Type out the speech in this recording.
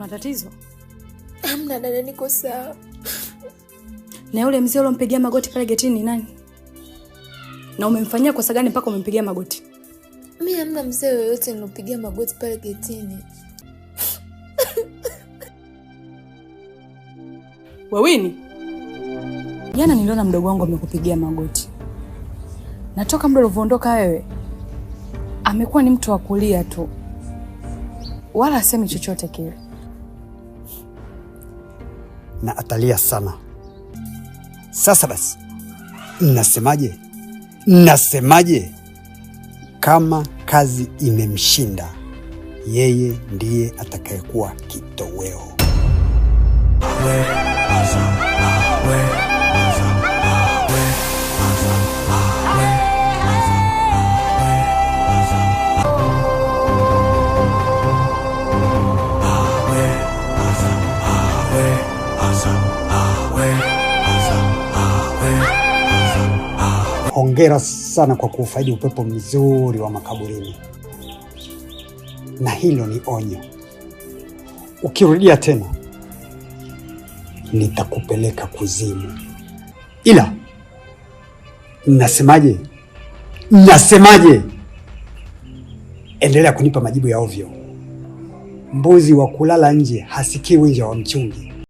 Kuna tatizo? Hamna dada, niko sawa. Na yule mzee ulompigia magoti pale getini ni nani? Na umemfanyia kosa gani mpaka umempigia magoti? Mi hamna mzee yoyote nilopigia magoti pale getini. Wewini, jana niliona mdogo wangu amekupigia magoti. Na toka muda ulivyoondoka wewe, amekuwa ni mtu wa kulia tu, wala asemi chochote kile. Na atalia sana. Sasa basi, nasemaje? Nasemaje? Kama kazi imemshinda, yeye ndiye atakayekuwa kitoweo. Hongera sana kwa kuufaidi upepo mzuri wa makaburini, na hilo ni onyo. Ukirudia tena nitakupeleka kuzimu. Ila nasemaje? Nasemaje? Endelea kunipa majibu ya ovyo. Mbuzi wa kulala nje hasikii winja wa mchungi.